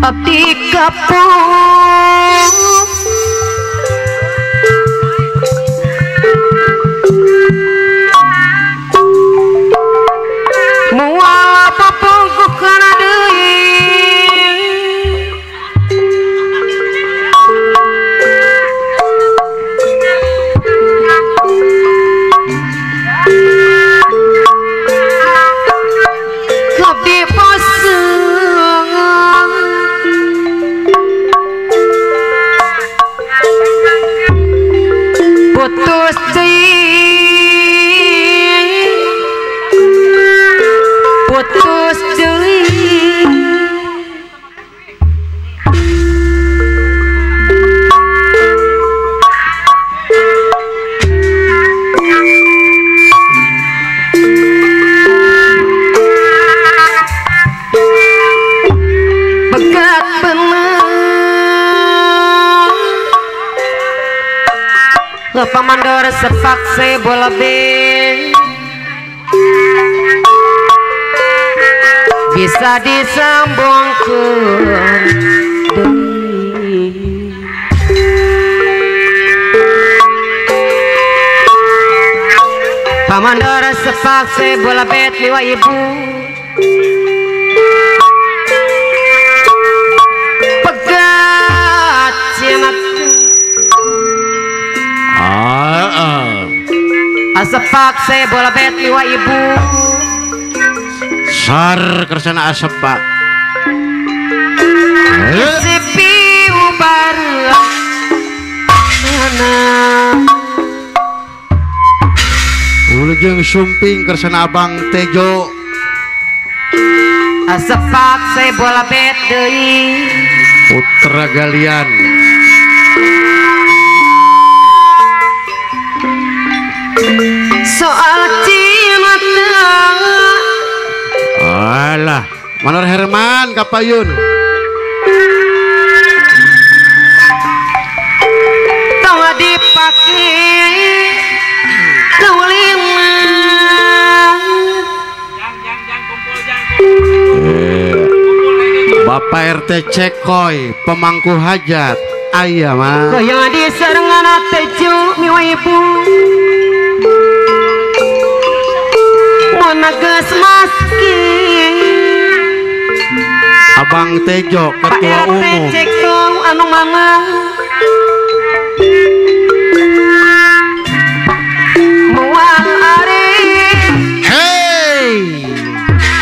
Abdi kapung mual papungku kana deui abdi poseung putus deui putus deui begat bener pamandor sepak sebola be bisa disambungkeun deui. Pamandor sepak sebola bet liwa ibu pegat cenat asepak sebola bet liwa ibu sar kersana asepak sepi ubar mana wilujeng sumping kersana Abang Tejo asepak sebola bet deui putra galian soal cinta. Alah, Manor Herman kapayun. Tong dipake kaulina. Jang kumpul jang kumpul. Bapak RT Cekoy pemangku hajat ayah mah. Goyang di sarengana tejo miwa ibu. Monages maski Abang Tejo ketua Pak RT umum Ceko anu mama mual ari hey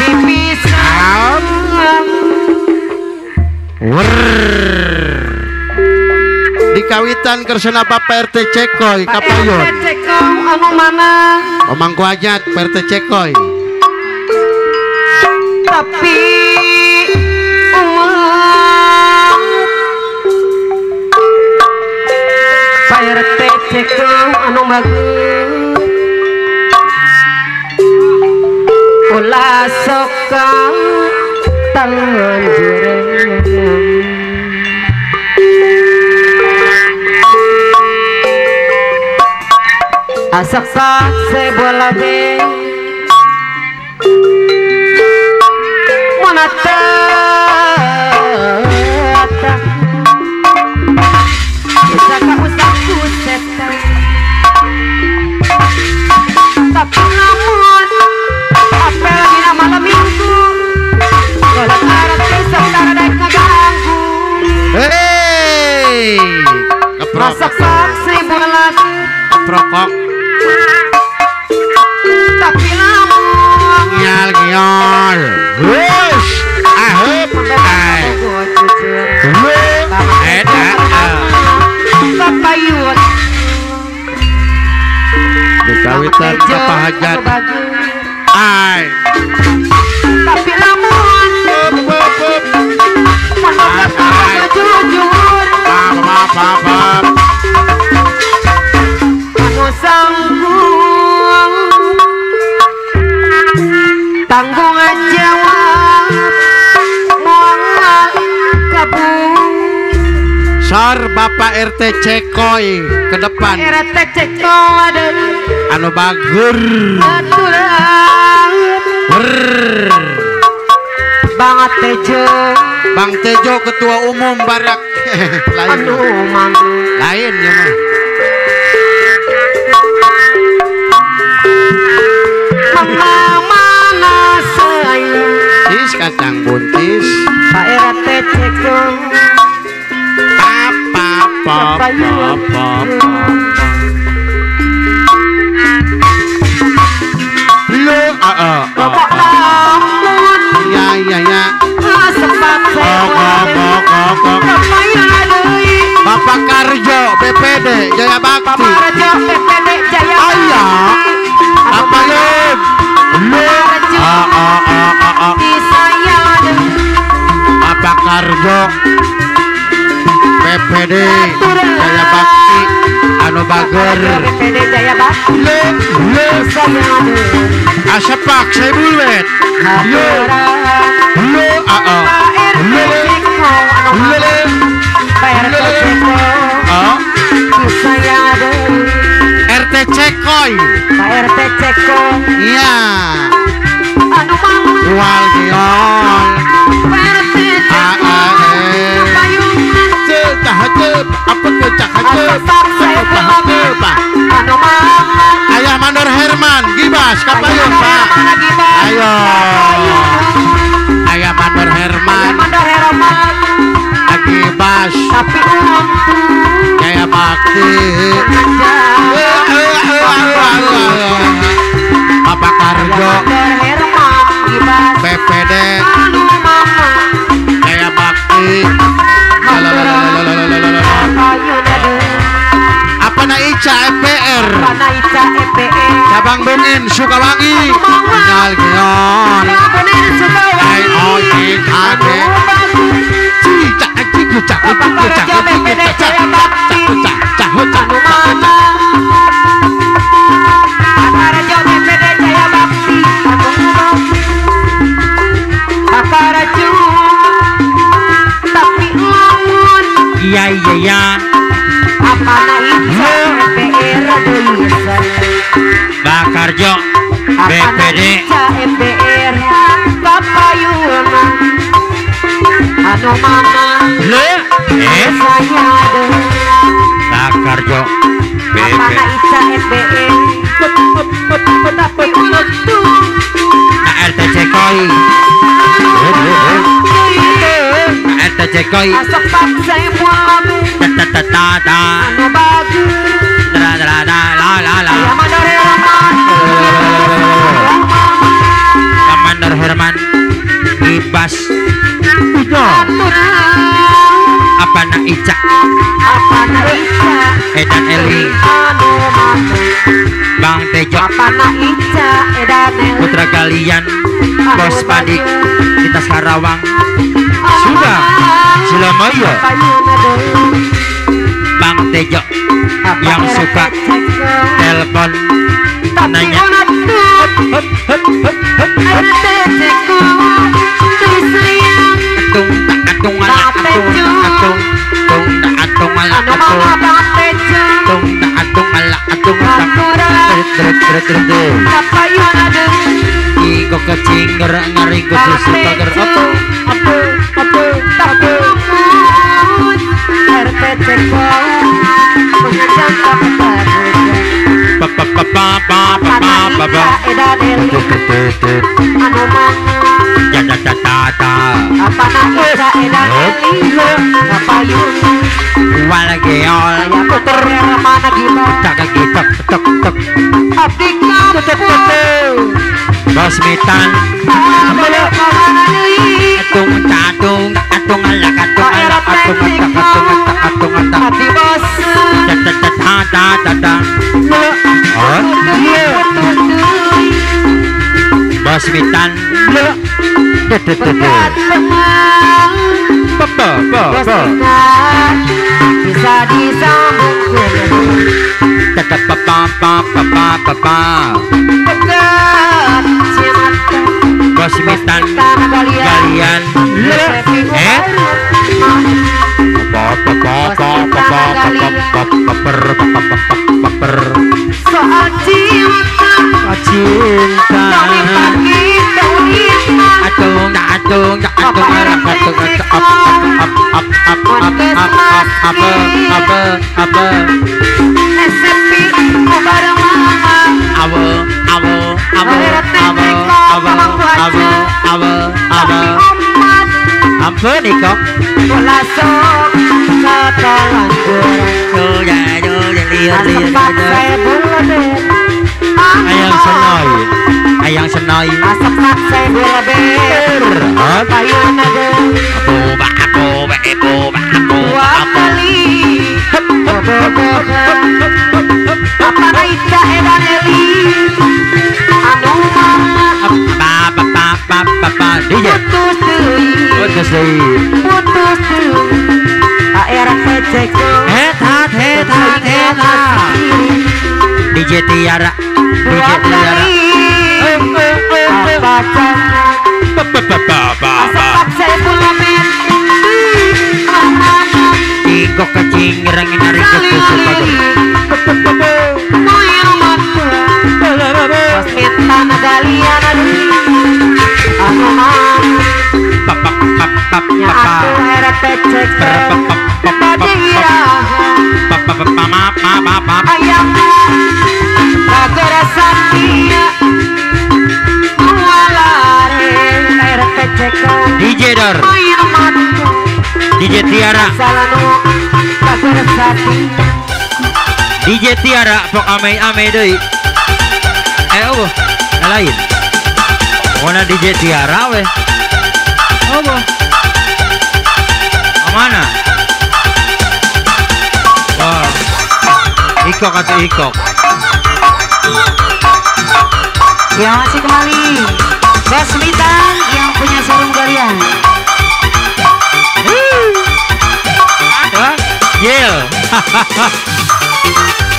dipisah dikawitan kersana Bapak RT Cekoy kapayon Pak RT Ceko anu mana pemangku hajat Pak RT Cekoy tapi umat Pak RT Ceko anu bagus ulah sokang tangan jurang asak sebola be monata usaka usaku setan tapi namun apel dina malam minggu kalau arep sementara daek ngaganggu hey keprok asak sebola keprokok tapi lamun ngial ngial wes ahep ai kapayun dikawitan Bapak hajat ai tapi lamun jujur pap anu sanggup tanggung jawab moal kabur. Sor Bapak RT Cekoy ke depan. RT Cekoy ada anu bagur. Bang Tejo. Bang Tejo ketua umum Barak. Lain. Anu mang. Lain ya mah. Mana saya. Cis kacang buncis. Pak RT Ceko. Pa pa pa pa pa. Lo a a. Ya ya ya. Bapak Karjo BPD Jaya Bakti. Ayah. Apa lem? A a a a a. Bapak Karjo BPD Jaya Bakti anu bager. BPD Jaya Bakti. Le le. Asepak sebulwet. Yo. Lo a a. Le le. Le. RT Cekoy. Pak RT Cekoy. Iya. Wal giol. RT Ayah Mandor Herman Gibas kapayun Pak. Ayo. Ayah Mandor Herman. Gibas. Jaya Bakti. Bapak Karjo BPD Jaya Bakti. Apa na Ica EPR Cabang Benin Sukawangi. Tinggal gion. I O C K D C C C C C C C C C. Iya iya iya. Apa na Ica EPR Bakarjo BPD EPR Kapayuna anu mama le eh Bakarjo BP apa na Ica EPR tapi untung RT Cekoy. RT Cekoy. Ta ta ta ta. Anu bagus. La la la la la la. Komandor Herman Gibas. Apa na Ica? Apa na Ica? Edan Eli. Bang Tejo. Apa na Ica? Edan Eli. Putra Galian. Bos Padik. Kita Karawang. Sudah. Silamaya. Bang Tejo yang suka telepon nanya. Atung atung ala atung atung tung atung ala atung tung atung ala atung terus. Iko kecingger ngeri kudu pager apa apa apa tapi RT Cekoy pa pa pa pa pa pa pa. Ya ta ta ta ta. Apa na Ica Edan Eli Kapayun wala geol puter mana gila tak tok tok tok. Abdi kampung Bos Mitan atung atung atung ala atung ala atung atung atung atung abdi bos ta ta ta ta ta ta. Bos Mitan pa pa pa pa bisa disambung ta ta pa pa pa pa pa pa. Bos Mitan Galian eh pa pa pa pa pa pa pa pa pa per. Soal cinta cinta Atung atung atung atung atung up up up up up up up up up SMP bareng mama awe awe awe awe awe awe awe awe ampun ikok bola sok ayang senoi, ayang senoi. DJ putus DJ Tiara, DJ Tiara. Ikok kecing rengin narik ke DJ Dor, DJ Tiara, DJ Tiara, pok ame ame deui. Oh, lain. Mana DJ Tiara weh? Oh, mana? Wah, ikok atau ikok? Yang masih kembali Bos Bintang yang punya sarung galian. Yel.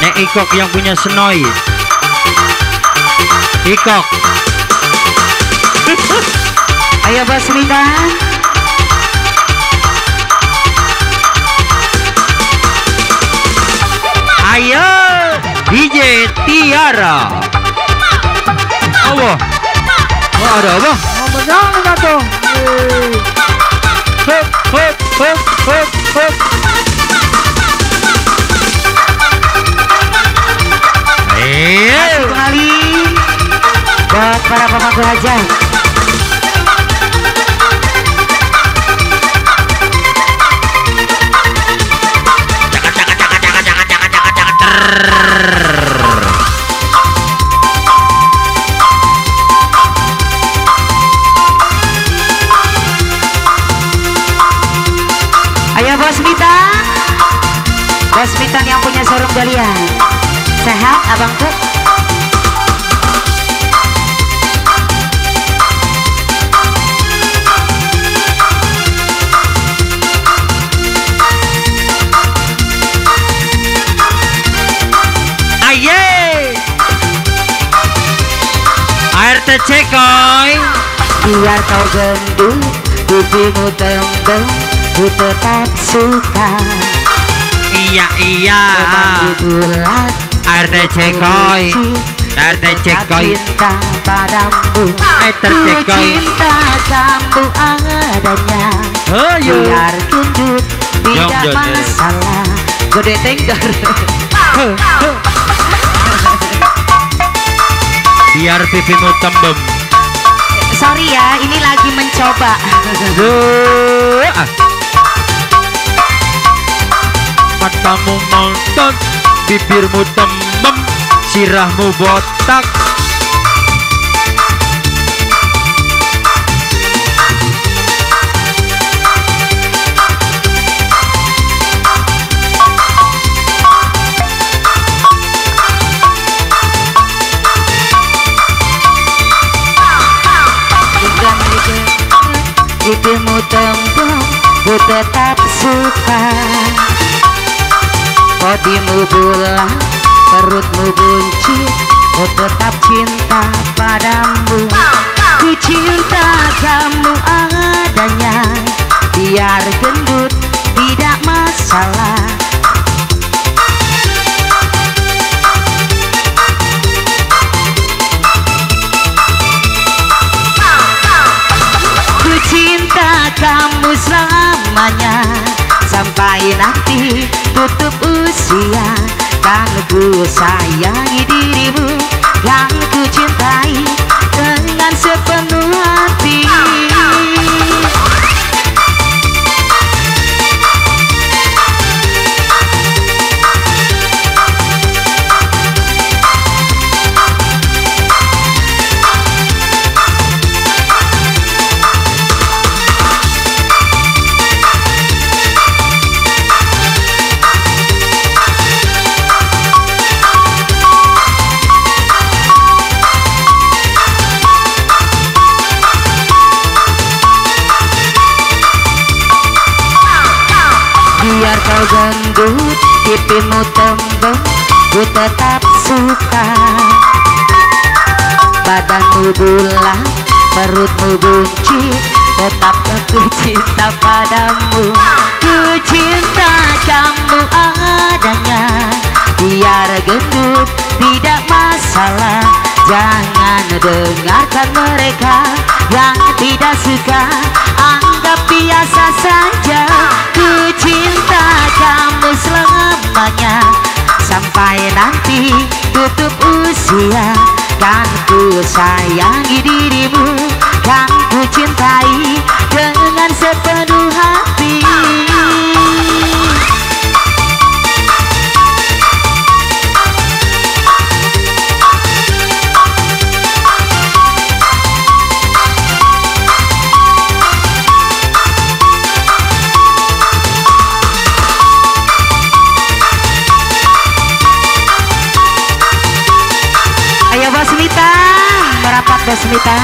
Nek ikok yang punya senoi. Ikok. Ayo Bos Bintang. Ayo DJ Tiara. Allah. Oh, ada apa? Oh, tuh. Hop hop hop hop hop. Masih kembali buat para pemangku hajat. Ayo Bos Bintang, Bos Bintang yang punya sarung galian. Sehat abangku? Aye, ART Cekoy. Biar kau gendut, pipimu tembem, ku tetap suka. Iya iya. ART Cekoy, ART Cekoy. Cinta padamu, ART Cekoy. Cinta kamu adanya. Biar gendut tidak masalah. Gede tengger. Biar pipimu tembem. Sorry ya, ini lagi mencoba. Matamu nonton, bibirmu tembem, sirahmu botak. Pipimu tembem, ku tetap suka. Bodimu bulat, perutmu buncit, ku tetap cinta padamu. Ku cinta kamu adanya, biar gendut tidak masalah. Ku cinta nanti tutup usia, kan ku sayangi dirimu, yang ku cintai dengan sepenuh hati. Biar kau gendut, pipimu tembem, ku tetap suka. Badanmu bulat, perutmu buncit, tetap aku cinta padamu. Ku cinta kamu adanya, biar gendut tidak masalah. Jangan dengarkan mereka yang tidak suka, anggap biasa saja. Ku cinta kamu selamanya, sampai nanti tutup usia. Kan ku sayangi dirimu, kan ku cintai dengan sepenuh hati. Ayo Bos Mita, merapat Bos Mita.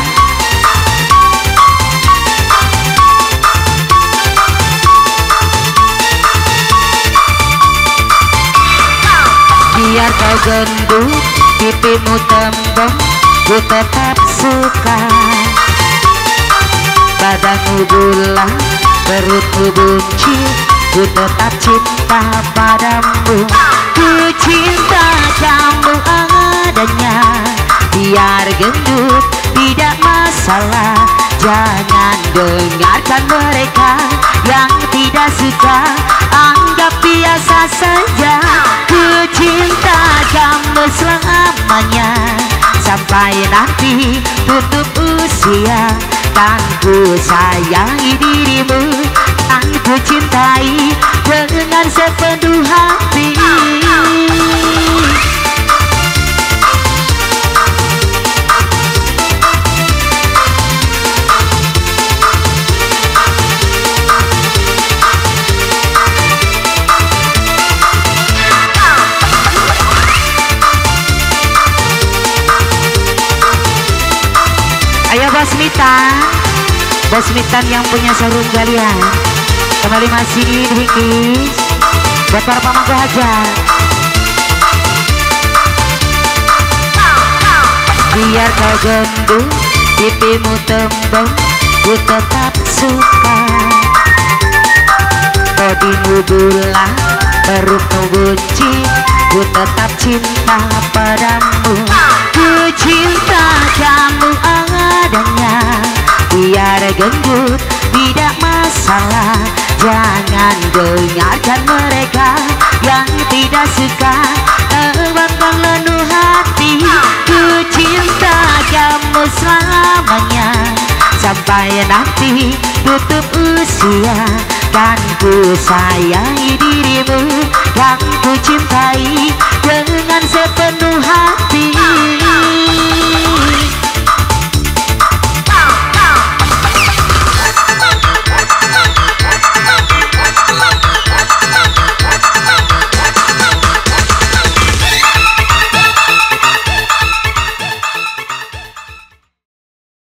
Biar kau gendut, pipimu tembem, ku tetap suka. Badanmu bulat, perutmu buncit, ku tetap cinta padamu. Ku cinta kamu adanya, biar gendut tidak masalah. Jangan dengarkan mereka yang tidak suka, anggap biasa saja. Ku cinta kamu selamanya, sampai nanti tutup usia. Kan ku sayangi dirimu, kan ku cintai dengan sepenuh hati. Ayo Bos Mitan, Bos Mitan yang punya showroom galian, kembali masih di Bingkis buat para pemangku hajat. Biar kau gendut, pipimu tembem, ku tetap suka. Bodimu bulat, perutmu buncit, ku tetap cinta padamu. Ku cinta kamu adanya, biar gendut tidak masalah. Jangan dengarkan mereka yang tidak suka, terbang lenuh hati. Ku cinta kamu selamanya, sampai nanti tutup usia. Kan ku sayangi dirimu, yang ku cintai dengan sepenuh hati.